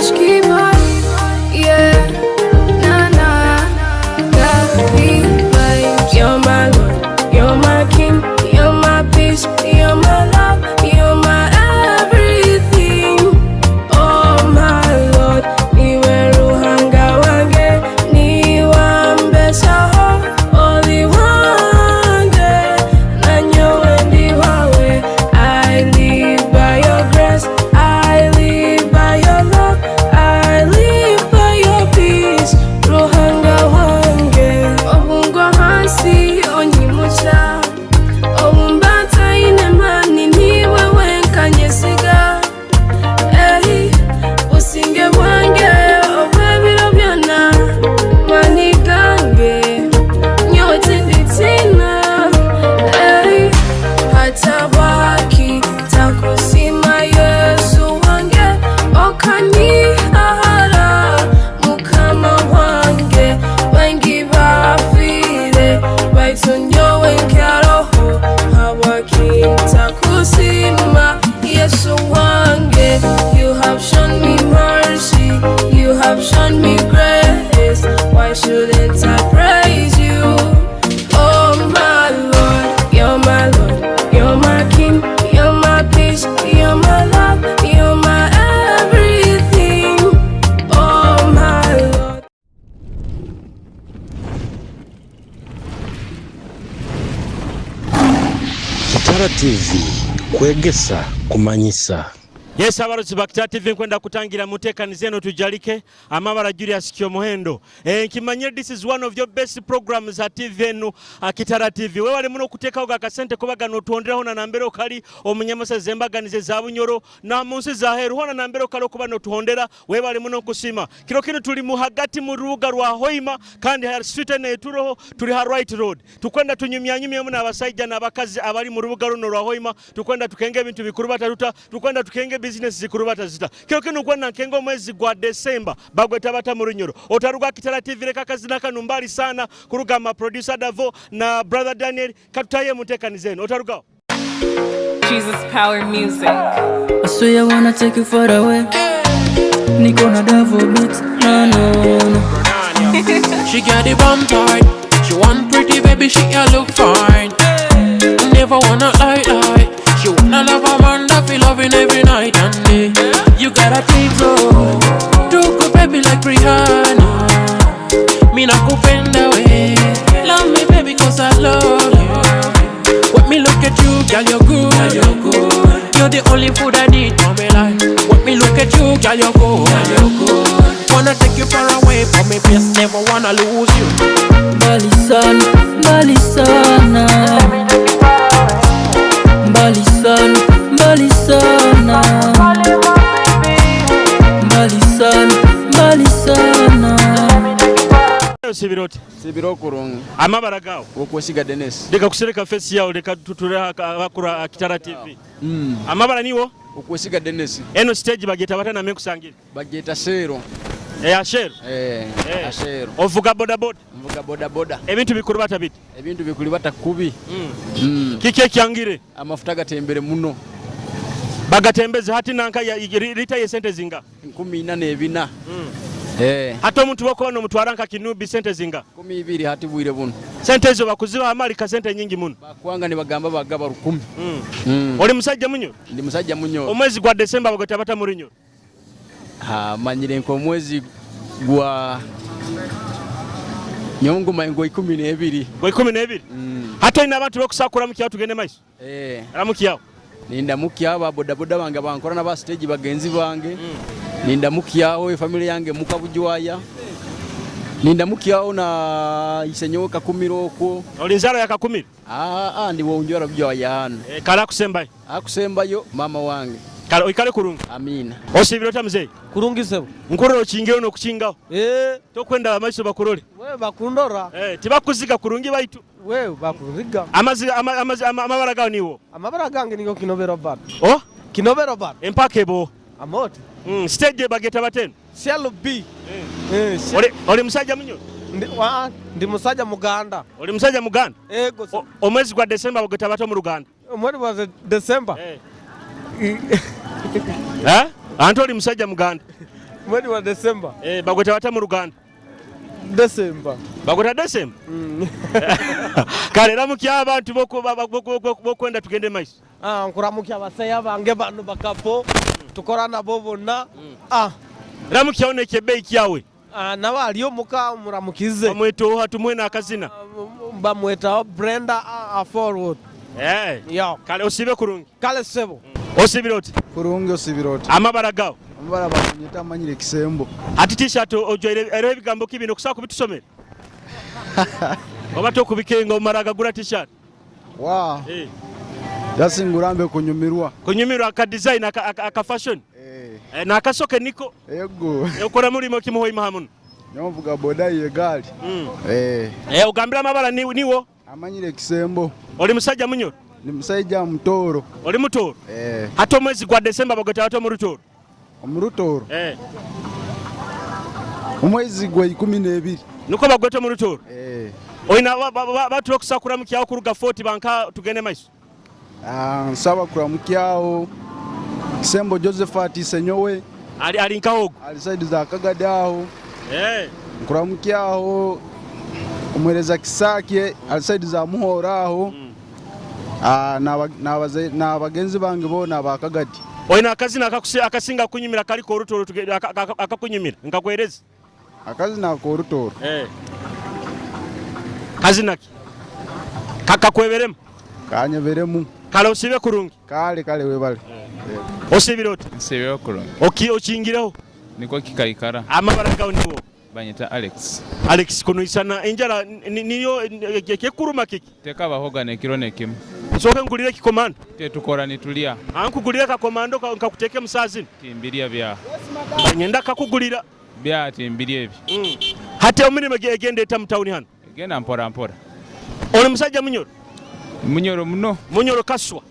Such keep on, yeah, nah nah, got me vibes. You're my Lord, you're my King, you're my peace, you're my love, you're my everything. Oh my Lord, niwe Ruhanga wange, niwambesaho oli wange, nanyowe ndi wawe. I live by your grace, I live by your love, I live by your peace, Ruhanga wange. Obungwa hansi onyimucha, obumbata inemani niwe wenkanyesiga. Ei, businge bwange obw'ebiro byonna, mani gange nyowe tinditina. Ei, hatabaki takusima Yesu wange, okanihahara Mukama wange. Wengi bafire baitu nyowe nkaroho, habwaki ntakusima Yesu wange? You have shown me mercy, you have shown me grace, why shouldn't I praise you? Oh my Lord, you're my Lord, you're my King, you're my peace, you're my love, you're my everything. Oh my Lord. Kitara TV kwegesa kumanyisa. Yes, abarozi ba Kitara TV, nkwenda kutangira mutekanize eno tujalike amabara Julius Kyomuhendo. Nkimanye this is one of your best programs at TV enu Kitara TV. Wewe wali muno kutekaho gakasente kuba gano tuonderaho na nambere okali omunyamasa zembaganize za Bunyoro na munsi za heru hona nambere okali okuba notuhondera, wewe wali muno kusima. Kiro kino tuli mu hagati mu rubuga rwa Hoima kandi ha street ene eturoho tuli ha right road. Tukwenda tunyumyanyumyemu n'abasajja n'abakazi abali mu rubuga runo rwa Hoima, tukwenda tukenge ebintu bikuru bataruta, tukwenda tukenge business zikuru batazita. Kiro kino kwenda nkenga omwezi gwa December bagweta bata mu Runyoro. Otaruga Kitara TV reka kazina kanu mbali sana kuruga ma producer Davo na brother Daniel katutaye mutekani zenu. Otaruga. Jesus Power Music. I swear I wanna take you far away. Niko na Davo beat, no no no. She got the bum tight. She want pretty baby, she a look fine. Never wanna lie lie. She wanna love a man that feel loving every night and day. You gotta think so. Too good baby like Rihanna. Me not kupenda we. Love me baby 'cause I love you. When me look at you, girl you're good. Girl, you're good. You're the only food I need for me life. When me look at you, girl you're good. Girl, you're good. Wanna take you far away from me place, never wanna lose you. Mbali sana, mbali sana. Mbali sana, mbali sana. Mbali sana, mbali sana. Sibiroti. Sibiro kurungi. Amabara gawo. Okwesiga Dennis. Leka kusereka face yawo, leka tuture abakura Kitara TV. Amabara niwo? Okwesiga Dennis. Eno stage bageta batana mekusangira. Bageta Shero. Ashero. Ashero. Ovuga boda boda. Mvuga boda boda. Ebintu bikuru bata biti. Ebintu bikuru bata kubi. Kiki ekyangire? Amafuta gatembere muno. Bagatembeze hati nanka ya lita ye sente zinga. 44. Hata omuntu wako no mutwara nka kinubi sente zinga. 12 hati bwire buno. Sente ezo bakuziba amali ka sente nyingi muno. Bakwanga ne bagamba bagaba 10. Oli musajja munyo? Ndi musajja munyo. Omwezi gwa December bagota bata murinyo. Ha, manyire nko omwezi gwa nyongo mango 12. Gwa 12? Hata ina abantu bakusakura mu kiyawo tugende maiso. Ramukiyawo. Ninda mukiyawo ba boda boda bange bankora na ba stage bagenzi bange. Ninda mukiyawo family yange mukabujwaya. Ninda mukiyawo na isenyo Kakumiro okwo. Oli nzaro ya Kakumiro? Ndi wonjora bujwaya hano. Kala kusembayo. Akusembayo mama wange. Kale oikale kurungi. Amina. Osibiro ta mzee? Kurungi sebo. Nkuroro chingeo no kuchingaho. Tokwenda amaiso bakurole. We bakundora. Tibakuziga kurungi baitu. We bakuziga. Amazi, amazi, amabara gawo niwo. Amabara gange nigo Kinobe Robert. Oh? Kinobe Robert. Empaka ebo. Amoti. Stage bageta bateno. Shell B. Oli musajja munyo? Ndi musajja Muganda. Oli musajja Muganda? Ego. Omwezi gwa December bageta bato mu Ruganda. Omwezi gwa December. Anti oli musajja Muganda. Mwezi wa December. Eh, bagweta bata mu Luganda? December. Bagweta December? Kale ramukya abantu bokwenda tugende maiso. Ah, nkuramukya abaseya bange bano bakapo tukora nabo bonna. Ah, Ramukyaho nekyebei kyawe. ah, nawe ali omuka muramukize. Bamweta oha tumuhe n'akazina. Bamwetaho Brenda Forward. Eh. Yeah. Kale osibe kurungi. Kale sebo. Osibire oti? Kurungi osibire oti? Amabara gawe. Amabara bakunyeta amanyire kisembo. Ati t-shirt ojwaire eriho ebigambo ki bino okusobola kubitusomera? Oba tokubikenga omara agagura t-shirt? Wa. Eh. Jasingurambe kunyumirwa. Kunyumirwa aka design aka fashion. Eh. Eh, nakasoke niko. Ego. Okora mulimo ki muhoima hamuno? Nyovuga boda ye gaali. Eh. Eh, ogambira amabara niwo? Amanyire kisembo. Oli musajja munyoro? Ni musajja mutoro. Oli mutoro? Eh. Hati omwezi gwa December bagweta bata omu Rutoro? Omu Rutoro? Eh. Omwezi gwa 12. Niko bagweta omu Rutoro? Eh. Oina batu bakusakura mukyaho kuruga 40 banka tugende maiso. Ah, nsaba kuramukyaho Kisembo Josephat Senyowe. Ali nkahogo. Ali side za Kagadi aho. Eh. Nkuramukyaho omwereza Kisakye ali side za Muhora aho. Ah, na bagenzi bange bona ba Kagadi. Oina akazina akasinga kunyumira kaliko orutoro akakunyumira nkakwereza. Akazina ko orutoro. Eh. Kazina ki? Kakakweberemu. Kanyeberemu. Kale osibe kurungi. Kale kale webale. Osibire oti? Nsibire kurungi. Okingireho. Niko kikaikara. Amabara gawe niwo. Banyita Alex. Alex kunuisana enjara niyo kekuruma kiki? Tekabahoga nekiro nekimu. Nsoke ngulire kikomando. Tetukora nitulia. Ankugulire kakomando nkakuteke musazini. Timbiria bya. Nyenda kakugulira. Bya timbiria ebi. Hati omulimo egenda eta mu tawuni hano? Egenda mpora mpora. Oli musajja munyoro? Munyoro muno. Munyoro kaswa.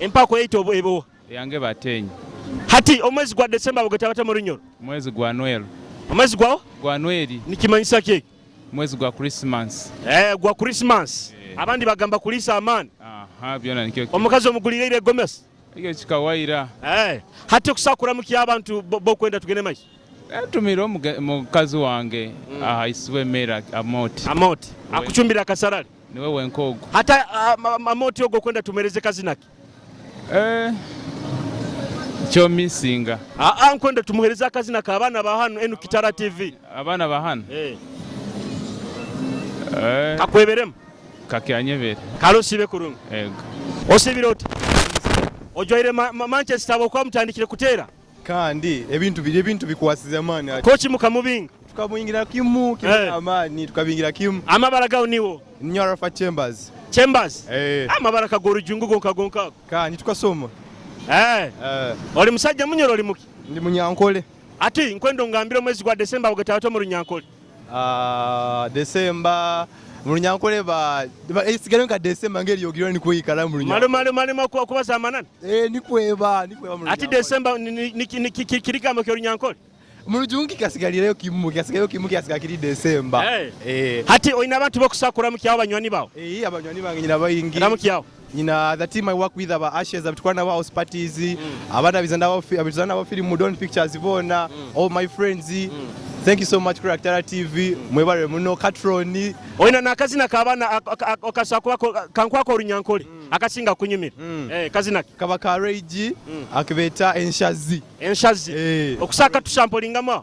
Empako yaita ebowa. Yange batenyi. Hati omwezi gwa December bagweta bata mu Runyoro? Mwezi gwa Noel. Omwezi gwawo? Gwa Noel. Nikimanyisa ki? Mwezi gwa Christmas. Eh, gwa Christmas. Abandi bagamba kulisa amani. Aha, byona nikyo. Omukazi omugulire ile gomesi. Ekyo kikawaira. Eh, hati okusakura muki abantu bokwenda tugende maiso. Ntumire omukazi wange ahaisibwe Mera Amoti. Amoti. Akuchumbira akasarali. Niwe wenkogo. Hata Amoti ogo kwenda tumereze kazinaki. Eh. Kyo misinga. Ah, nkwenda tumuhereza akazina ka abana ba hano enu Kitara TV. Abana ba hano? Eh. Eh. Kakweberemu. Kakyanyebere. Kale osibe kurungi. Ego. Osibire oti? Ojwaire Manchester bw'okuba mutandikire kuteera. Kandi ebintu biri ebintu bikwasiza amaani. Kochi mukamubinga. Tukamuyingira kimu kimu amaani tukabingira kimu. Amabara gawo niwo. Ninyo Arafa Chambers. Chambers. Eh. Amabara kagorujungu gonka gonka. Kandi tukasoma. Eh. Oli musajja munyoro oli muki? Ndi munyankole. Ati nkwendo ngambira omwezi gwa December bagweta bata mu Runyankole. Ah, December mu Runyankole ba esigale nka December ngeri yogirwa ni kuikara mu Runyankole. Malo malo malo kubaza amanani. Eh, nikweba nikweba mu Ati December ni kirigamo kyo Runyankole. Mu Rujungu kikasigalireyo kimu kikasigalireyo kimu kikasigala kiri December. Eh. Hati oina abantu bokusakura mu kyawo banywani bawo. Eh, abanywani bange nyina bayingi. Ramu kyawo. Nyina the team I work with aba Ashes abitukwana nabo house parties abana bizana nabo abituzana nabo film Don Pictures bona all my friends. Thank you so much kuri Kitara TV mwebare muno Katroni. Oina nakazina kabana okasakuba kankwako Orunyankole akasinga kunyumira. Eh, kazina kaba ka Rage akibeta enshazi. Enshazi. Okusaka tushampolingamu.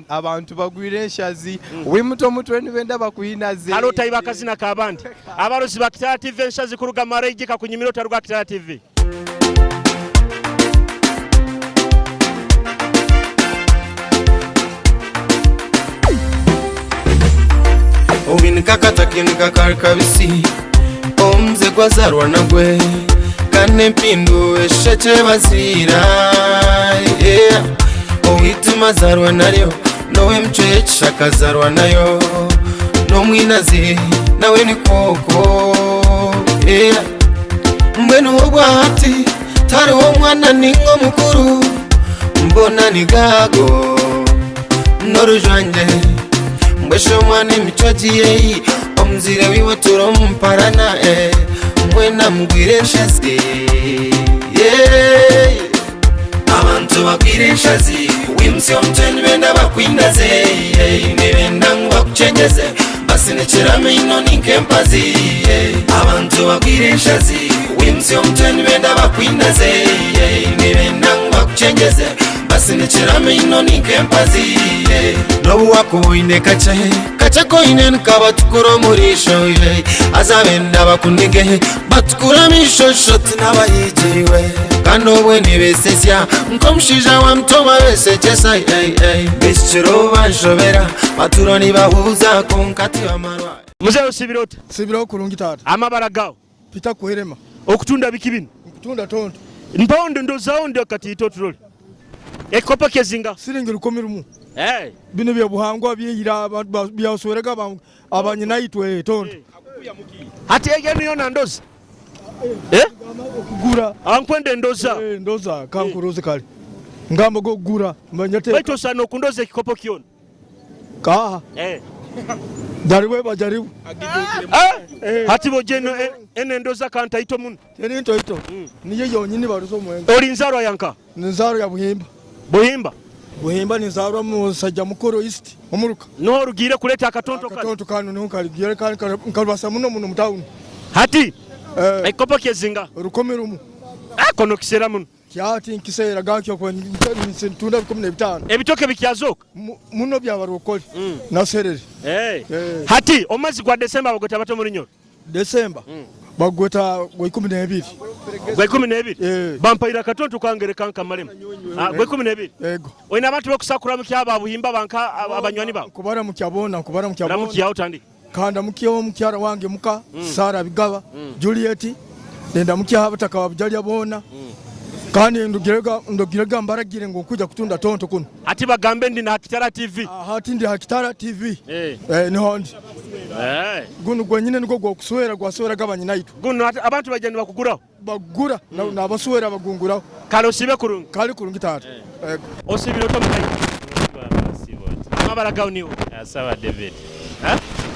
Abantu bagwire enshazi wimuto mutwe nibenda bakuinaze. Alo taiba akazina kabandi. Abarozi ba Kitara TV enshazi kuruga Mareji kakunyumira otaruga Kitara TV. Obinikakatakinikakakabisi omuze gwazarwa nagwe kandi empindu esheke bazira yeah. Owituma azarwa naryo nowe mcekisha akazarwa nayo n'omwinazi nawe ni koko yeah. Mbwenu obwahati tariho omwana ningo mukuru mbona ni gago n'orujwange mbweshe omwana emico giyeyi omuzire wiwe turomumparana mbwena mugwire enshazi yeah. Abantu bagwire enshazi. Wimusya omutwe nibenda bakwindaze, nibenda ngu bakuchenjeze, basinikira amaino ni nk'empazi, abantu bagwire enshazi. Wimusya omutwe nibenda bakwindaze, nibenda ngu bakuchenjeze, basinikira amaino ni nk'empazi. N'obu wakuboine kakye kakye koine nikabatukura omurisho, haza benda bakunige batukura amaisho shoti n'abahigiriwe, kandi obwe nibesesya nk'omushaija wa mutoma besekyesa. Bishikire banshobera baturo nibahuza konka tibamarwa. Muzehe, osibire ota? Sibiraho kurungi, tata. Amabara gawe? Peter Kuherema. Okutunda biki bino? Nkutunda tonto. Mpawo ndozawo ndi akatiito turole ekikopo kyezinga. Siringi 1000. Hey. Bino byobuhangwa byeira abantu byaswerega abanyinaitwe tonto. Hati eno yona ndoza, eh? Okugura. Ankwenda endoza. Eh, ndoza kankuroze kale ngamba gokugura manyate. Baitu osana okundoza ekikopo kyona. Kaha. Eh. Jaribu bajaribu. Eh? Hati boje eno eno endoza kantaito muno. Teri ntoito. Niyo yonyini baruza omwenge. Oli nzarwa yanka? Ni nzarwa ya Buhimba. Buhimba? Buhimba ni nzarwa musajja mukuru East omuruka. Niho orugiire kuleeta akatonto kano? Akatonto kano niho nkarugiire kandi nkarubasa muno muno mu town. Hati ekikopo kyezinga? 1000. Kono kiseera muno. Kyati nkiseera gakyo ntunda 15. Ebitoke bikyazooka? Muno byabarokole na serere. Hati omwezi gwa Desemba bagweta bato muri Nyoro? Desemba bagweta gwa 12. Gwa 12? Bampaire akatonto kange reka nkamaremu. Gwa 12? Yego. Oine abantu bokusakura mukyaba Buhimba banka abanywani bawe? Kubaramukya bona, kubaramukya bona. Ramukyaho tandi. Kandamukyeho omukyara wange muka Sara Bigaba, Juliet, nendamukyaho abataka babujalya bona. Kandi ndugirega mbaragire ngu nkuja kutunda tonto kuno. Ati bagambe ndi na Kitara TV. Hati ndi Hakitara TV. Eh, niho ndi. Guno gwenyine nigwo gwokuswera gwasweraga abanyinaitwe. Guno abantu bajja nibakuguraho? Bagura nabaswera bagunguraho. Kale osibe kurungi. Kale kurungi tata. Osibire ota mukayi? Amabara gawe niwo? Asaba David.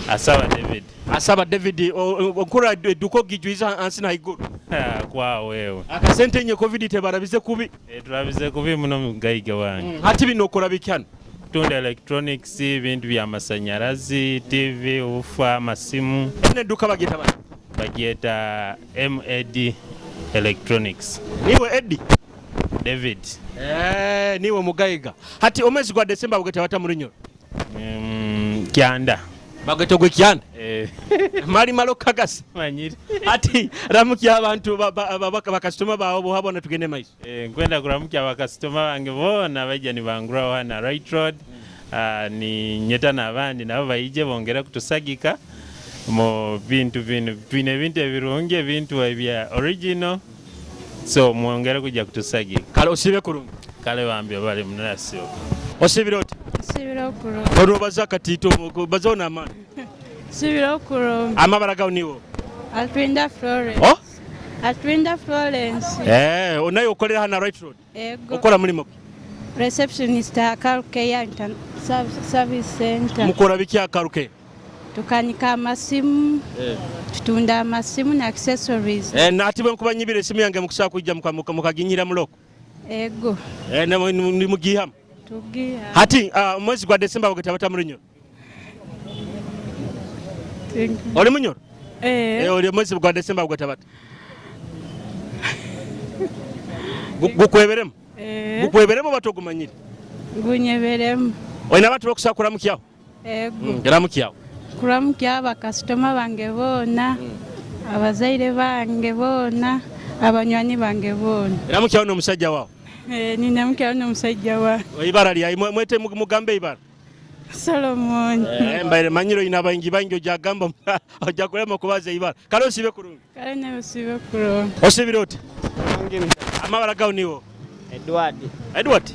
Asaba David. Asaba David, onkura eduka ogijwiza ansi na iguru. Kwa wewe. Akasente nye covid tebarabize kubi. Turabize kubi muno mugaiga wange. Hati bino okora biki hano? Tunda electronics, ebintu byamasanyarazi, TV, ufa, amasimu. Ene eduka bagyeta bati? Bagyeta MAD Electronics. Niwe Eddie? David. Niwe mugaiga. Hati omwezi gwa Desemba bagweta bata muri Nyoro? Kyanda. Bagweta gwe kyanda? Mali malo kagasi. Manyire. Ati ramukya abantu bakasitoma bawe bohabona tugende maiso. Nkwenda kuramukya bakasitoma bange bona bajja nibanguraho hana Right Road. Ni nyeta n'abandi nabo baije bongere kutusagika mu bintu bino, twine ebintu ebirungi, ebintu ebya original, so mwongere kujja kutusagika. Kale osibe kurungi. Kale bambi bali munasio. Osibire oti? Nsibira okurungi. Olwo katito bazaho n'amaani. Nsibira okurungi. Amabara gawe niwo? Atwinda Florence. Oh? Atwinda Florence. Naye okolera hana Right Road? Ego. Okola mulimo ki? Receptionist Akarukeya Service Center. Mukora biki Akarukeya? Tukanika amasimu, tutunda amasimu na accessories. Nati bwe nkuba nyibira esimu yange mukusaa kujja mukaginyira muloko? Ego. Nimugihamu? Tugiha. Hati omwezi gwa Desemba bagweta bata muri Nyoro? Oli Munyoro? Oli omwezi gwa Desemba bagweta bata? Gukweberemu? Gukweberemu bata ogumanyire? Gunyeberemu. Olina abantu bokusaba kuramukyaho? Ego. Ramukyaho. Kuramukya abakasitoma bange boona, abazaire bange boona, abanywani bange boona. Ramukyaho n'omusajja wawe. Ninamukyaho n'omusajja wawe. Ibara lyayi mwete mugambe ibara. Solomon. Mbaire manyiro ina baingi baingi ojagamba ojakulema kubaza ibara. Kale osibe kurungi. Kale nawe osibe kurungi. Osibire oti? Amabara gawe niwo? Edward. Edward?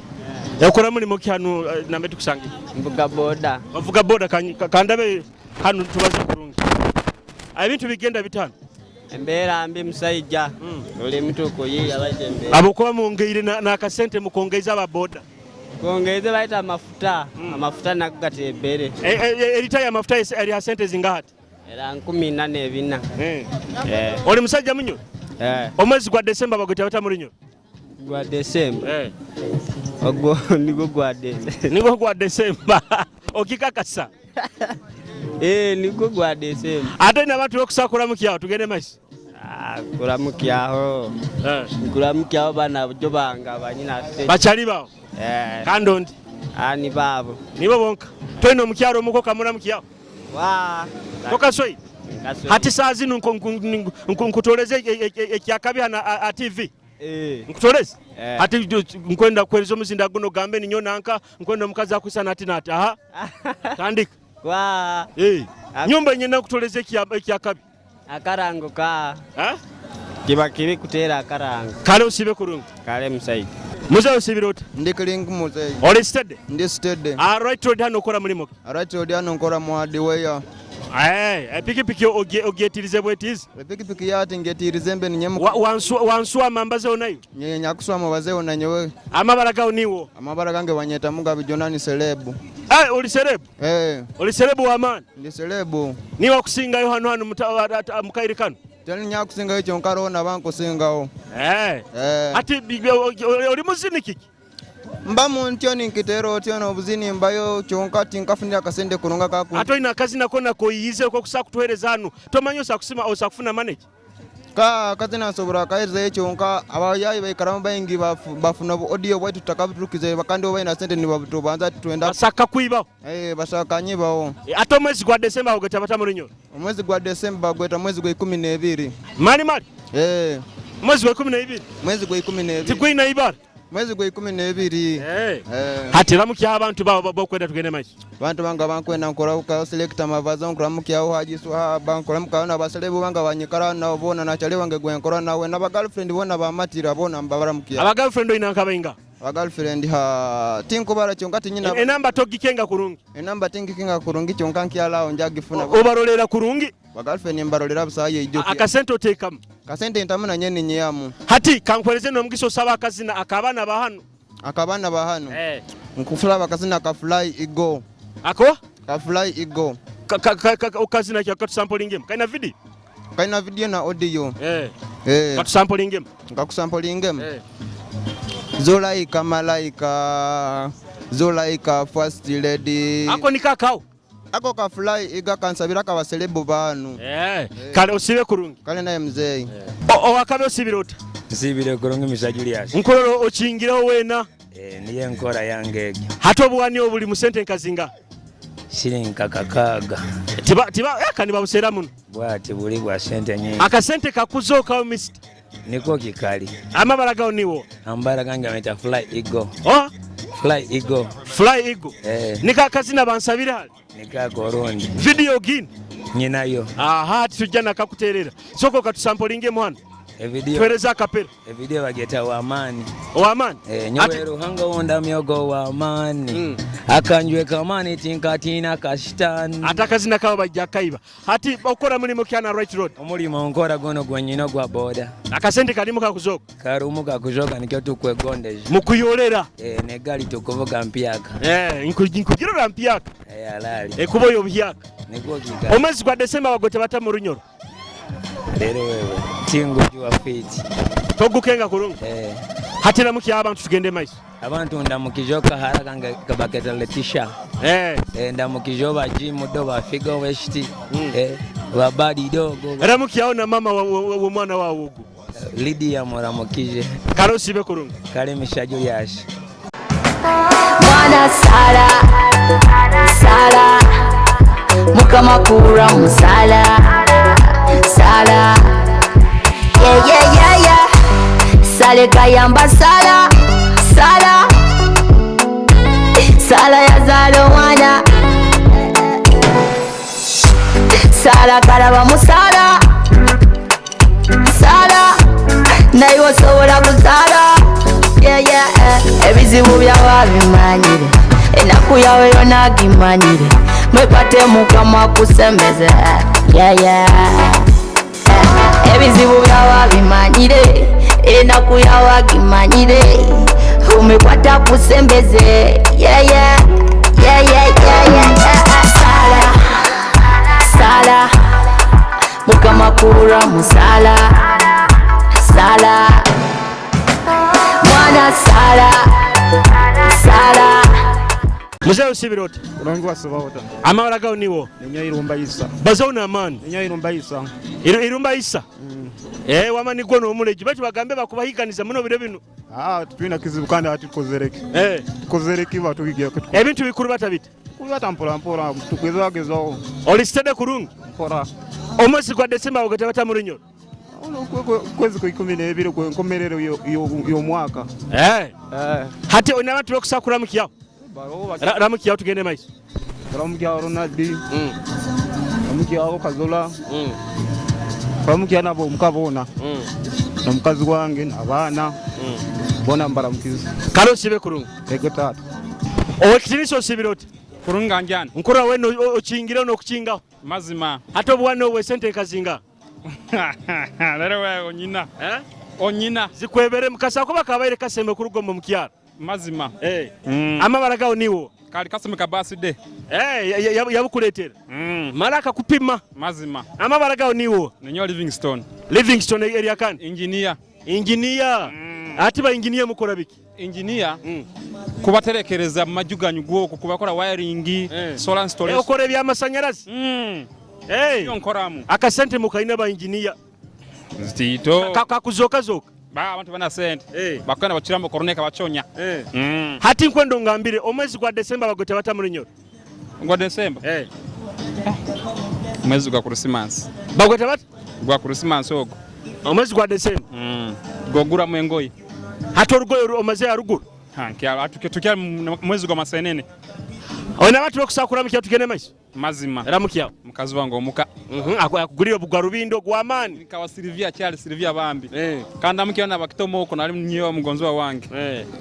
Okora mulimo ki hano nambe tukusange? Mvuga boda. Ovuga boda kandabe hano tubaze kurungi. Ebintu bigenda bitano. Embeera mbi musajja. Oli mituko yiya baita embeera. Abokuba mwongeire n'akasente mukongeiza aba boda. Kongeize baita amafuta. Amafuta nago gatebere. Erita ya mafuta eri ha sente zingahati? Era 44. Oli musajja munyo? Omwezi gwa Desemba bagweta bata muri Nyoro? Gwa Desemba. Eh. Ogwo nigwo gwa Desemba. Nigwo gwa Desemba. Okikakasa? Eh, nigwo gwa Desemba. Ate n'abantu bokusakura mukyaho tugende maiso. Ah, kuramukyaho. Kuramukyaho bana bujo bange abanyina. Bakyali bawo? Eh. Kandi ondi? Ah, ni baabo. Nibo bonka. Twine omukyalo omuko kamuramukiyaho. Wa. Tokasoyi. Nkasoyi. Hati saa zinu nkutoleze ekyakabi hano a TV. Eh. Nkutoleze? Eh. Hati nkwenda kuhereza omuzinda guno gambe ninyo nanka nkwenda omukazi akwisa nati nati aha. Tandika. Wa. Eh. Nyumba nyina nkutoleze ekyakabi. Akarango ka. Ha? Kiba kibi kuteera akarango. Kale osibe kurungi. Kale musaija. Muzeeyi osibire ota? Ndi kiringi muzeeyi. Oli steady? Ndi steady. Ah, right road hano okora mulimu ki? Right road hano nkora mu hardware. Eh, epikipiki ogyetirize bwetiizi? Epikipiki yati ngyetirize mbe ninye Wanswama mbazeho nayo? Nye nyakuswama bazeho na nyewe. Amabara gawo niwo? Amabara gange wanyeta Mugabe Jonani selebu. Eh, oli selebu? Eh. Oli selebu wa maani? Ndi selebu. Niwe akusingayo hano hano mukaire kano? Teri nyakusingayo kyonka roho nabankusingaho. Eh. Eh. Ati oli muzini kiki? Mba muntyo ninkiteera otyo n'obuzini mbayo kyonka tinkafunira akasente kurunga kaku. Ate olina akazina kona koyiyize kokusa kutuhereza hano tomanyi osakusima osakufuna manager? Ka akazina nsobora akaherezayo kyonka abayayi baikaramu baingi bafuna obu audio bwaitu tutakabuturukize kandi bo baina sente nibabutubanza twenda. Basaka kwibaho? Eh, bashaka nyibaho. Ate omwezi gwa Desemba bagweta bata mu Runyoro? Omwezi gwa Desemba bagweta mwezi gwa 12. Mali mali? Eh. Mwezi gwa 12? Mwezi gwa 12. Tigwina ibara? Mwezi gwa 12. Eh. Eh. Hati ramukya abantu bawo bokwenda tugende maiso. Bantu banga bankwenda nkorabukayo selecta mavazo nkuramukyaho Haji Swahaba nkuramukyaho n'abaselebu banga banyikara nabo bona nakyali wange gwe nkora nawe n'aba girlfriend bona bamatira bona mbabaramukia. Aba girlfriend olina nkabainga? Aba girlfriend ha tinkubara kyonka tinyina. Enamba togikenga kurungi? Enamba tingikenga kurungi kyonka nkyalawo njagifuna. Obarolera kurungi? Ba girlfriend mbarolera busaye ijukira. Akasente oteekamu? Kasente ntamu nanye ninyiyamu. Hati kankwereze n'omugisa osaba akazina akabaana ba hano. Akabaana ba hano. Eh. Nkufulaba akazina ka fly ego. Ako? Ka fly ego. Okazina ki katusampolingemu? Kalina video? Kalina video na audio. Eh. Eh. Katusampolingemu. Nkakusampolingemu. Eh. Zulaika malaika Zulaika first lady. Ako ni kakao. Ako ka fly iga kansabira ka baselebu banu. Eh. Kale osibe kurungi. Kale naye mzeyi. Owakabe osibire ota? Nsibire kurungi Mr. Julius. Nkorora okingiraho weena. Eh, niyo enkora yange egyo. Hati obuwani obuli mu sente nkazinga? Shilingi kakakaaga. Tiba tiba eka nibabuseera muno. Bwati buli bwa sente nyingi. Akasente kakuzookawo mister. Niko kikali. Amabara gawo niwo? Amabara gange bamweta Fly Eagle. Oh? Fly Eagle. Fly Eagle. Eh. Niko akazina bansabire hali? Nikako orundi. Video gini? Nyinayo. Aha, tujja nakakuteerera. Sooka okatusampolingemu hano. Evidio. Tuweereze akapera. Evidio bageta wamani. Wamani? Eh, nyowe ruhanga wunda myogo wamani. Akanjwe kamani tinkatina kashitani. Ate akazina kabo bajja kaiba. Hati okora mulimu ki hano right road? Omulimo nkora guno gwenyina gwa boda. Akasente kalimu kakuzoka? Karumu kakuzoka nikyo tukwegondeza. Mukuyolera? Eh, negali tukuvuga mpyaka. Eh, nkugirora mpyaka. Eh, alali. Ekubo yo byaka. Niko kikali. Omwezi gwa Desemba bagote bata mu Runyoro. Leero wewe tingujua fiti. Togukenga kurungi? Eh. Hati ramukya abantu tugende maiso. Abantu ndamukijo kahara kange kabaketa letisha. Eh. Eh, ndamukijo ba jimu do ba figo weshti. Eh, ba badi dogo. Ramukyaho na mama w'omwana wawe ogu. Lydia muramukije. Kale osibe kurungi. Kale Mr. Julius. Mwana Sara, Sara, Mukama kura musala, Sara, yeah yeah yeah yeah, Sale kayamba Sara, Sara, Sara yazala omwana, Sara kalaba musala, Sara, naye osobola kuzaala. Yeah, yeah, eh. Ebizibu byawe abimanyire, ennaku yawe yonna agimanyire, mwekwate Mukama akusembeze. Yeah, yeah. Eh, ebizibu byawe abimanyire, ennaku yawe agimanyire, umekwata akusembeze. Yeah, yeah. Yeah, yeah, yeah, yeah, yeah. Sala, sala, Mukama kura musala, sala. Muzeeyi osibire ota? Kurungi wasiba ota? Amabara gawe niwo? Ninyo Irumba Isa. Bazaho n'amaani. Ninyo Irumba Isa. Irumba Isa. Eh, wama nigwo n'omuleji baitu bagambe bakubahiganiza muno biro binu. Ah, tutwina kizibu kandi ati tukozereki. Eh. Tukozereki batuhigira. Ebintu bikuru bata bita? Kubata mpora mpora tugezagezaho. Oli steady kurungi? Mpora. Omwezi gwa Desemba ogete bata mu Runyoro? Kwezi kwa 12 kwe nkomerero y'omwaka. Eh. Hati olina abantu bokusa kuramukyaho? Ramukyaho tugende maiso. Ramukyaho Ronald. Ramukyaho Kazola. Ramukyaho nabo omuka boona. N'omukazi wange n'abaana. Boona mbaramukiza. Kale osiibe kurungi. Ego taata. Owekitinisa osibire oti? Kurungi anjani. Nkurora wena okingire n'okukingaho. Mazima. Hati obuwana obwo esente nkazinga? Lero wewe onyina. Eh? Onyina. Zikwebere mukasa kuba kabaire kasembe kuruga omu mukyaro. Mazima. Eh. Amabara gawo niwo. Kali kaseme ka birthday. Eh, yabukuletera. Mara akakupima. Mazima. Amabara gawo niwo. Ninyo Livingstone. Livingstone area kandi? Engineer. Engineer. Ati ba engineer mukora biki? Engineer kubaterekereza mu maju ganyu gwoko kubakora wiring, solar installation. Okora ebyamasanyarazi? Hey. Iyo nkoramu. Akasente mukaina ba engineer. Zitito. Kakuzoka zoka. Ba abantu bana sente. Bakana bachiramo koroneka bachonya. Hati nkwendo ngambire omwezi gwa Desemba bagote bata muri Nyoro. Gwa Desemba? Eh. Mwezi gwa Christmas. Bagote bata? Gwa Christmas ogwo. Omwezi gwa Desemba. Gogura mwengoyi. Hati orugoye omaze haruguru. Ha, kya atuke mwezi gwa masenene. Ona abantu bokusakura mukya tugende maiso. Mazima. Ramukya. Mukazi wange omuka. Akugulira obugwa rubindo gw'amaani. Kawa Silvia Charles Silvia bambi. Kandi amukya na bakitomo uko nali mnyewa mugonzwa wange.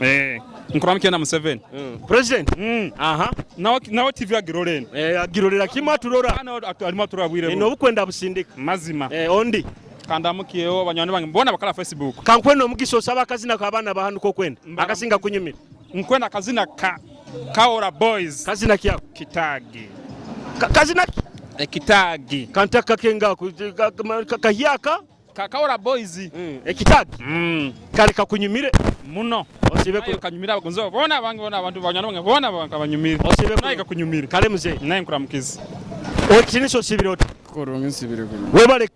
Eh. Nkuramukya na Museveni. President. Aha. Nawe nawe TV agiroleni. Eh, agirolera kimwe aturora. Alimo aturora bwire. Eno obukwenda busindika. Mazima. Eh, ondi. Kandi amukiyeho banywani bange mbona bakala Facebook. Kankwenda omugisa osaba akazina k'abaana bahanuka okwenda. Akasinga kunyumira. Nkwenda akazina ka Kaora Boys. Kazina kyako? Kitagi. Kazina ki? Ekitagi. Kantaka kenga kahyaka? Kaora Boys. Ekitagi. Kale kakunyumire muno. Osibe ku kanyumira abagonzi bona bange bona abantu banywani bange bona bakabanyumira. Osibe naye kakunyumira. Kale mzee. Naye nkuramukiza. Okitinisa osibire oti? Kurungi nsibire kurungi. Webale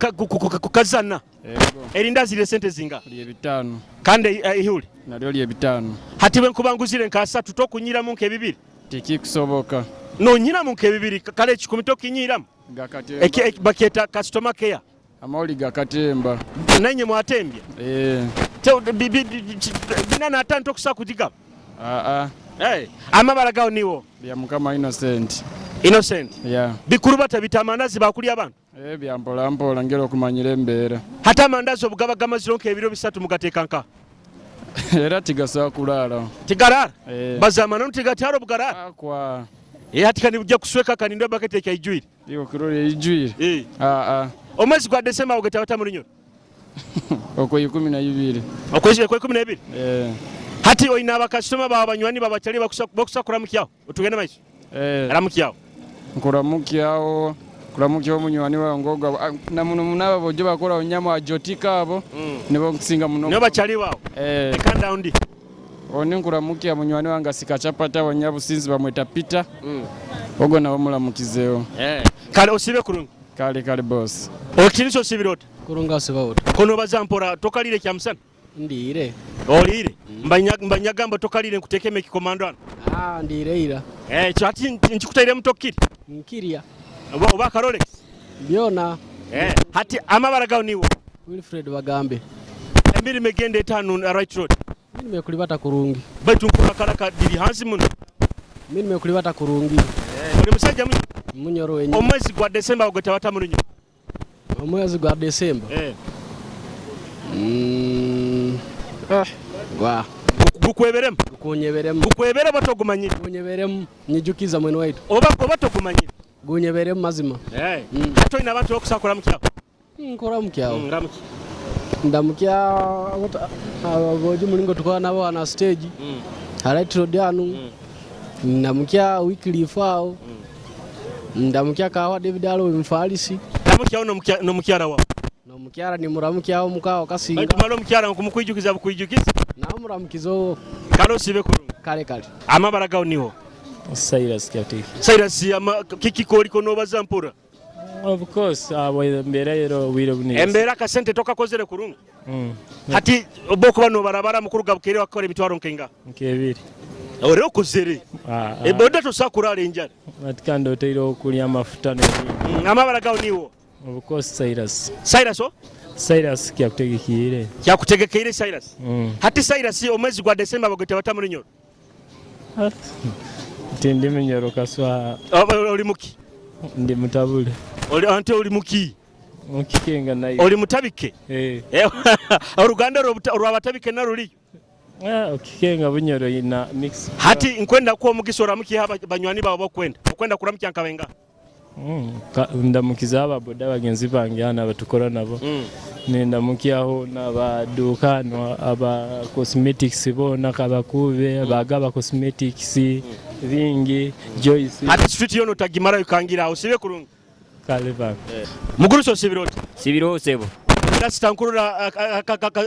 kukazana. Ego. Erindazi lye sente zinga? Lye bitano. Kandi ihuli? Nalyo lye bitano. Hati bwe nkubanguzire nka asatu tokunyiramu nk'ebibiri? Tikikusoboka. Nonyiramu nk'ebibiri kale ekikumi tokinyiramu? Gakatemba. Bakyeta customer care. Amawuli gakatemba. Nanye mwatembya? Eh. Bina n'ataano tokusobola kugigaba? Aa. Hey, amabara gawo niwo? Bya Mukama Innocent. Innocent. Yeah. Bikuru bata bita amandazi bakulya abantu? Eh, bya mpola mpola ngera okumanyira embeera. Hati amandazi obugaba gamaziro nk'ebiro bisatu mugateeka nka? Era tigasobola kulaala. Tigaraara? Eh. Bazamana ntigatara obugaraara? Akwa. Eh, hati kandi bujja kusweka kandi ndo bakete ekyaijwire. Iwo kirori eijwire. Eh. Aa. Omwezi gwa Desemba ogeta bata muri Nyoro? Okwe 12. Okwezi kwa 12? Eh. Hati oyina abakasitoma bawe banywani babakyali bakusa kuramukyaho. Otugende maiso. Eh. Ramukyaho. Nkuramukyaho. Kuramukyaho munywani wange ogwo na muno munaba bojo bakora onyama ajotika abo nibo nkusinga muno. Nibo bakyali bawe. Eh. Kandi undi. Oni nkuramukya munywani wange asika chapati abo nyabusinzi bamweta Peter. Ogwo nabo mulamukizeho. Eh. Kale osibe kurungi. Kale kale boss. Okitinisa osibire ota? Kurungi osiba ota. Kono baza mpora tokalire kya musana? Ndiire. Oliire? Mbanyagamba tokalire nkutekemo ekikomando ano. Ah, ndiire ira. Eh, kyo ati nkikutairemu tokiri? Nkirya. Oba akarole? Byona. Eh, hati amabara gawo niwo? Wilfred Bagambe. Emirimo egenda etaano right road. Mirimo ekulibata kurungi. Baitu nkukakaraka diri hansi muno. Mirimo ekulibata kurungi. Oli musajja munyo? Munyoro wenye. Omwezi gwa Desemba ogwo bata muri Nyoro? Omwezi gwa Desemba. Eh. Gwa. Gukweberemu? Gukunyeberemu. Gukwebere oba togumanyire? Gunyeberemu. Nyijukiza mwene waitu. Oba togumanyire? Gunyeberemu mazima. Eh. Hati oyina abantu bokusakura mukyaho? Nkora mukyaho. Ndamukya. Ndamukya abojo mulingo tukora nabo ana stage. Right road anu. Ndamukya Wycliffe aho. Ndamukya Kawa David alo mfalisi. Ndamukya n'omukyara wawe. N'omukyara nimuramukyaho mukawo kasinga. Baitu mara omukyara nkumukwijukiza bukwijukiza. Nawe muramukiza owo. Kale osibe kurungi. Kale kale. Amabara gawo niho? Cyrus Kyakutegekire. Cyrus ama kiki koliko nobaza mpora? Of course, abo embeera ero obwire buno. Embeera akasente tokakozere kurungi. Hati oba okuba nobarabara mukuru gabukeire wakakora emitwaro nkainga? Nkebiri. Ore okozere. Eboda tosobola kurara enjara. Ati kandi oteire okulya amafuta n'ebindi. Amabara gawe niiwe? Of course Cyrus. Cyrus o? Cyrus kyakutegekeire. Kyakutegekeire Cyrus. Hati Cyrus omwezi gwa December bagweta bata murunyoro? Tindi munyoro kaswa. Oli muki? Ndi mutabule. Oli ante oli muki? Mukikenga nayo. Oli mutabike? Eh. Oruganda orwabatabike naruliyo? Okikenga bunyoro ina mix. Hati nkwenda kuha omugisa oramukiha banywani bawe bokwenda. Okwenda kuramukya nkabenga. Ndamukiza ababoda bagenzi bange hano abatukora nabo. Nindamukyaho n'abaduuka hano aba cosmetics boona kabakuube bagaba cosmetics bingi Joyce. Hati street yoona otagimarayo kangira aho osiibe kurungi. Kale baba. Mugurusi osiibire ota? Sibireho sebo. Rasita nkurora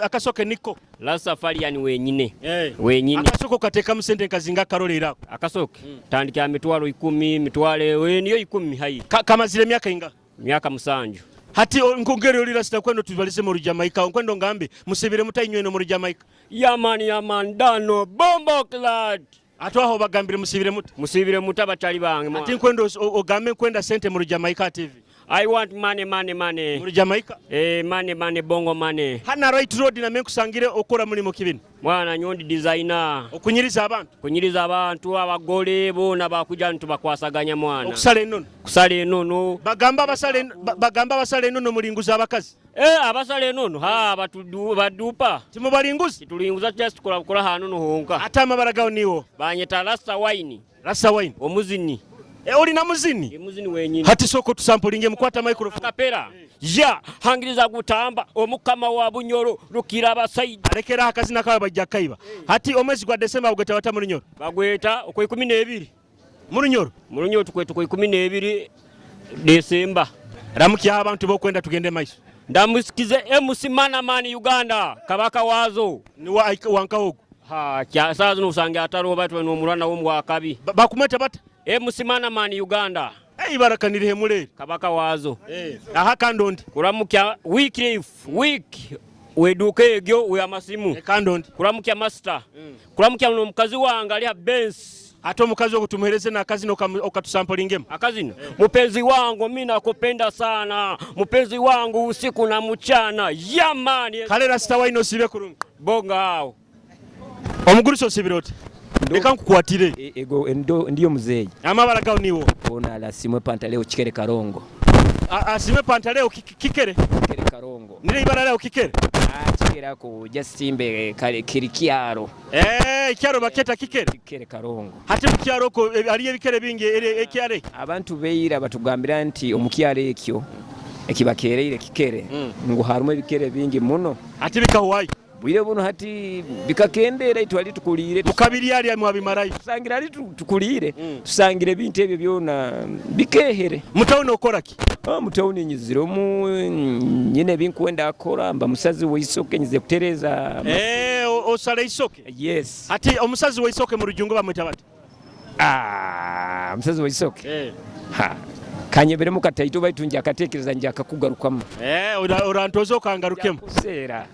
akasoke niko. Rastafarian wenyine. Wenyine. Akasoke okateekamu sente nkazinga akarorero ako. Akasoke tandikira mitwaro ikumi, mitwaro niyo 10 haihi. Kamazire emyaka ingaha? Myaka 7. Hati nkongere ori Rasita nkwenda otubalize mu Rujamaika, nkwenda ongambe musibire muta inywe eno mu Rujamaika? Yeah man, yeah man, dano bombo clad. Ate aho obagambire musibire muta? Musibire muta bachali bange mwana. Ati nkwenda ogambe nkwenda sente mu Rujamaika TV. I want money, money, money. Muri Jamaica? Eh, money, money, bongo money. Hana right road na menkusangire okora mulimo kibini. Mwana nyondi designer. Okunyiriza abantu. Kunyiriza abantu abagole bona bakuja ntubakwasaganya mwana. Okusala enono. Kusala enono. Bagamba abasala bagamba abasala enono mulinguza abakazi. Eh, abasala enono ha batudu badupa. Timubalinguza. Titulinguza just kola kola hanu no honka. Ate amabara gawo niwo. Banyeta Rasta wine. Rasta wine. Omuzini. Oli na muzini? Muzini wenyini. Hati soko tusampulinge mukwata microphone. Akapera. Ya, hangiriza gutamba omukama wa Bunyoro rukira abasaija. Alekera akazina kawe bajja kaiba. Hati omwezi gwa December bagweta bata murunyoro? Bagweta okwa 12. Murunyoro? Murunyoro tukweta okwa 12 December. Ramukya abantu bokwenda tugende maiso. Ndamusikize MC Manamani Uganda kabaka wazo. Ni wa wankahogo. Ha, kya saa zino usange ataro batu n'omurwana wo mwakabi. Bakumweta bata? MC Manamani Uganda. Ei baraka nirihe mulere. Kabaka wazo. Aha kandondi. Kuramukya Wycliffe week weduka egyo we amasimu. Kandondi. Kuramukya master. Kuramukya n'omukazi wange ali ha Benz. Ate omukazi ogwo tumuhereze n'akazina okatusampolingemu. Akazina? Mupenzi wangu mimi nakupenda sana. Mupenzi wangu usiku na mchana. Yamani. Kale Rasta wine osibe kurungi. Bonga awo. Omugurusi osibire oti? Leka nkukwatire. Ego ndiyo muzeeyi. Amabara gawo niwo. Ona alasimwe Pantaleo Kikere Karongo. Asimwe Pantaleo Kikere? Kikere Karongo. Nire ibara leo Kikere? Kikere ako just imbe kare kiri kyaro. Kyaro baketa Kikere? Kikere Karongo. Hati mu kyaro ko hariyo ebikere bingi ere ekyare. Abantu beira batugambira nti omukyaro ekyo ekibakereire Kikere ngu harimu ebikere bingi muno. Ati bikahuwayo. Bwire buno hati bikakendera itwali tukulire. Mukabiri ali mwabimarayo. Tusangira ali tukulire. Tusangira ebintu ebyo byona bikehere. Mutawuni okora ki? Mutawuni nyiziremu nyine ebinkwenda akora mba musazi w'isoke nyize kutereza. Osala isoke? Yes. Ati omusazi w'isoke mu rujungu bamwita bati? Omusazi w'isoke? Ha. Kanyeberemu kataito baitu nja akatekereza nja akakugarukamu. Orantoza okangarukemu. Kuseera.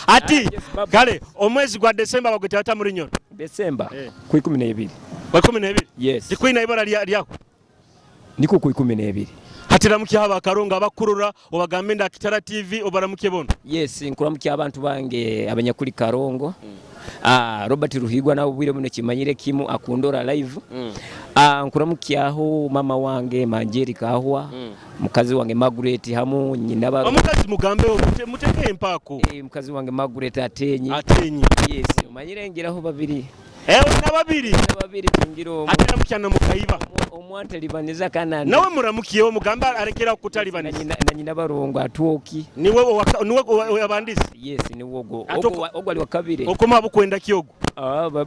Ati kale omwezi gwa December bagweta bata muri nyoro? December ku 12. Ku 12? Yes. Tikwina ibara lyako. Niko ku 12. Hati ramukya aba Karongo abakurura obagambe nda Kitara TV obaramuke bono. Yes, nkuramukya abantu bange abanyakuli Karongo. Robert Ruhigwa nawe bwire buno kimanyire kimu akundora live. Nkuramukyaho mama wange Manjeri Kahwa, mukazi wange Margaret hamu nyina ba Omukazi mugambe muteke empako. Mukazi wange Margaret Atenyi. Atenyi. Yes, omanyire ngiraho babiri. Olina babiri. Olina babiri tingira omu. Ate ramukya na mukaiba. Omwantalibaniza kana. Nawe muramukiyeho mugambe arekera kutalibaniza. Na nyina barongo atwoki. Niwe niwe wabandisi? Yes, ni wogo. Ate Ogo ali wakabire. Okoma abukwenda kyogo.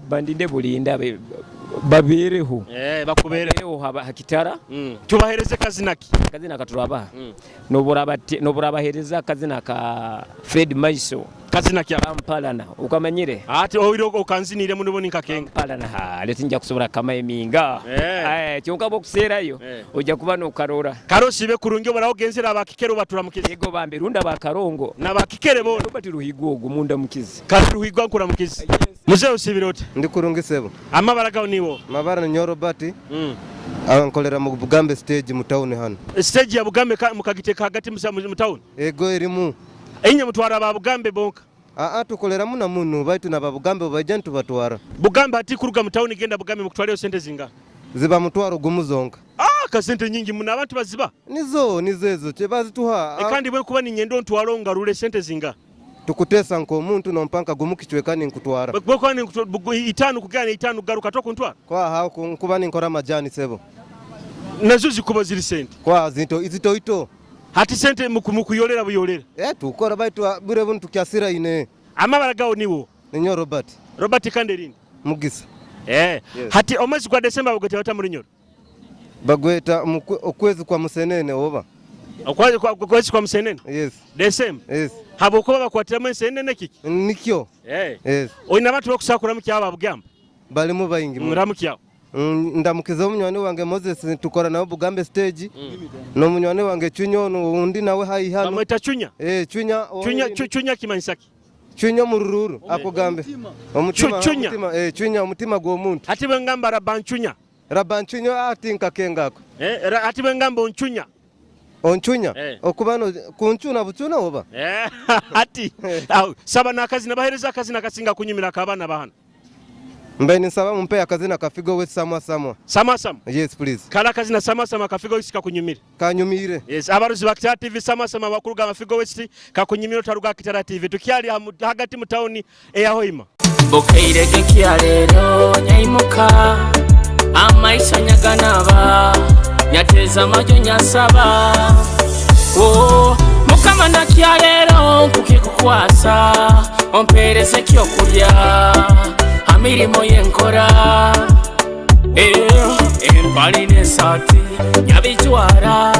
Bandinde bulinda babereho. Bakubereho hakitara. Tubahereze kazina ki? Kazina katurabaha. Noburabahereza kazina ka Fred Maiso. Kazina kya Kampalana ukamanyire ati oire okanzinire muno boni nkakenga Kampalana ha leti nja kusobora kamayiminga kyonka bwokuseerayo ojja kuba nokarora. Karo sibe kurungi obora ogenzera abakikere obaturamukize. Yego bambi runda bakarongo nabakikere bona. Robert Ruhigwa ogwo mundamukize. Kare Ruhigwa nkuramukize. Mzee osibire oti? Ndi kurungi sebo. Amabara gawe niwo? Mabara ninyowe Robert. Nkolera mu Bugambe stage mu town hano. Stage ya Bugambe mukagiteka hagati mu town? Ego erimu. Inye mutwara ba Bugambe bonka? Aa tukoleramu na munu baitu na ba Bugambe obubaija nitubatwara. Bugambe hati kuruga mu town genda Bugambe mukutwarayo sente zingaha? Ziba mutwaro gumu zonka. Ah kasente nyingi muno abantu baziba? Nizo nizo ezo kyebazituha. Kandi bwenkuba ninyenda ontwale ongarure sente zingaha? Tukutesa nk'omuntu nompa nka gumu kicweka ninkutwara. Bwekuba itano kugenda itano kugaruka tokuntwara? Kwaha nkuba ninkora amajani sebo. Nazo zikuba ziri sente? Kwaha zinto izitoito. Hati sente mukuyolera buyolera? Tukora baitu bure bunu tukyasiraine. Amabara gawe niwo? Ninyowe Robert. Robert kandi erindi? Mugisa. Yes. Hati omwezi gwa December bagweta bata muri Nyoro? Bagweta okwezi kwa musenene oba? Okwezi kwa musenene? Yes. December? Yes. Habwokuba bakwatiramu ensenene kiki? Nikyo. Yes. Oine abantu bokusakuramu kyabo abugamba? Balimu baingi. Muramu kyabo. Ndamukiza omunywani wange Moses tukora nawe Bugambe stage. N'omunywani wange Chunya onu undi nawe haihi hano. Bamweta Chunya? Chunya. Chunya, Chunya kimanyisa ki? Chunya omurururu akugambe. Omutima, Chunya. Omutima, Chunya omutima gw'omuntu. Hati bwengamba Rabanchunya. Rabanchunya ati nkakengako. Hati bwengamba onchunya. Onchunya? Okuba no kunchuna buchuna oba? Hati saba nakazina bahereza akazina kasinga kunyumira akabana bahana. Mbe ninsaba mumpe akazina kafigo we samwa samwa. Samwa samwa? Yes please. Kala akazina samwa samwa kafigo west kakunyumira. Kanyumire. Yes, abaruzi ba Kitara TV samwa samwa bakuruga mafigo west kakunyumira otaruga Kitara TV. Tukyali hagati mu town eya Hoima. Bukeire kekya leero nyaimuka amaiso nyaganaba nyateza amajo nyasaba oh, mukama nakya leero nkukikukwasa ompereze ekyokulya amirimo yenkora empali n'esaati nyabijwara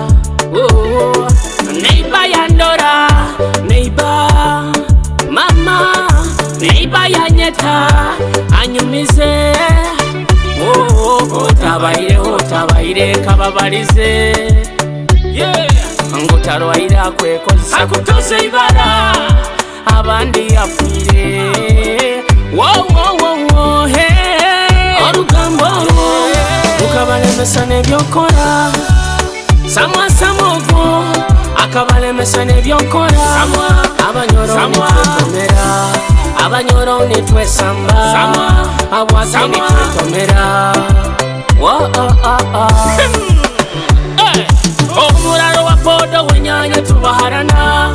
oh, neiba yandora neiba mama neiba yanyeta anyumize otabaireho otabaire kababalize ngutarwaire akwekozesa akutuze ibara abandi afiire orugambo olwo lukabalemesa n'ebyokora samwa samwa ogwo akabalemesa n'ebyokora abanyoro nitwetomera abanyoro nitwesamba abwake nitwetomera omuraro wa bodo wenyanya tubaharana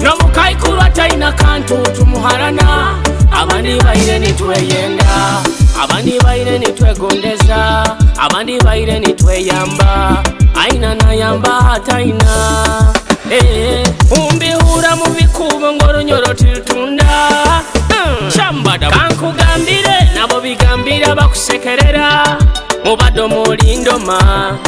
nomukaikuru ataina kantu tumuharana abandi baire nitweyenda abandi baire nitwegondeza abandi baire nitweyamba aina nayamba ataina umbihura mu bikubo ng'orunyoro tirutunda shambada kankugambire nabo bigambira bakusekerera mubado mulindoma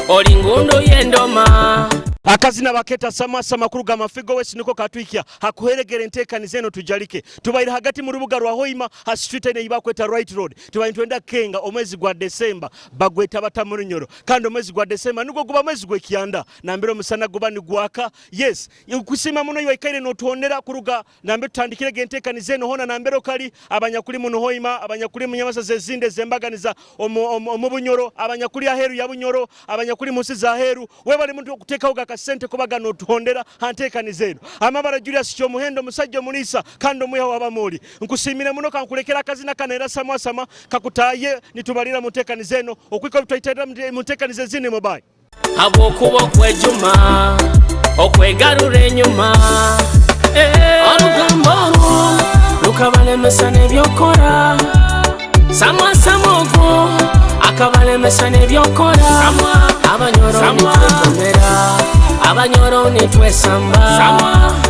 oli ngundu yendoma. Akazina baketa samasa makuru ga mafigo west niko katwikia hakuheregere entekaniza eno tujalike tubaire hagati mu rubuga rwa Hoima ha street ene ibakweta right road tubaire twenda kenga omwezi gwa December bagweta batamurunyoro kandi omwezi gwa December niko guba mwezi gwe kyanda nambere omusana guba nigwaka. Yes, kusima muno iwaikaire notuonera kuruga nambere tutandikire gentekaniza eno hona nambere okali abanyakuli muno Hoima abanyakuli mu nyamasa zezinde zembaganiza omu Bunyoro abanyakuli aheru ya Bunyoro abanyakuli munsi za aheru webali muntu okutekaho sente kubaga notuhondera hantekaniza eno amabara Julius Kyomuhendo musajja omulisa kandi omwiha w'abamoli nkusimire muno kankulekera akazina kana era samwa sama kakutaye nitubalira mu ntekaniza eno okwika bitwaitera mu ntekaniza ezindi mubayi habwokuba okwejuma okwegarura enyuma orugambo olwo lukabalemesa n'ebyokora samwa samwa ogwo akabalemesa n'ebyokora abanyoro nitwetomera abanyoro nitwesamba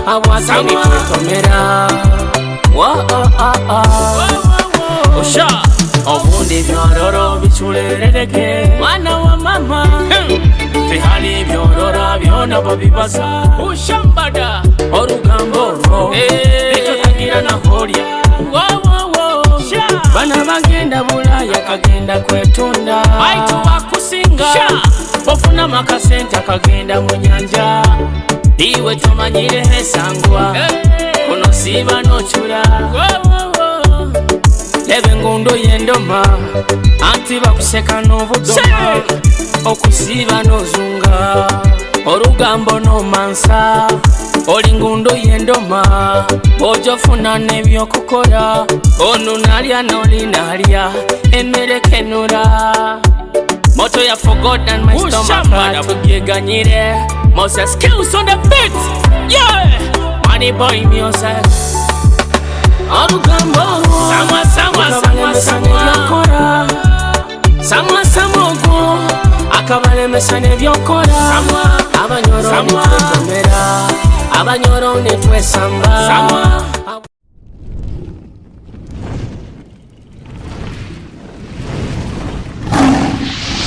abwake nitwetomera osha obundi byororo biculerereke mwana wa mama. Tihali byorora byona babibaza. Ushambada orugambo orwo nitotagira naholya. Bana bagenda Bulaya kagenda kwetunda, baitu bakusinga ofuna makasente akagenda mu nyanja. Iwe tomanyire hesangwa kuno siba nochura leba engundo yendoma anti bakuseka n'obudoma okusiba n'ozunga orugambo n'omansa oli ngundo yendoma ojofuna n'ebyokukola onu nalya n'oli nalya emmere kenura moto ya for God and my stomach tubyeganyire. Moses Skills on the beat, yeah, money boy music. Orugambo samwa samwa samwa samwa samwa samwa ogwo akabalemesa n'ebyokola. Abanyoro nitwetomera, abanyoro nitwesamba.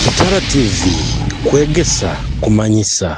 Kitara TV kwegesa kumanyisa.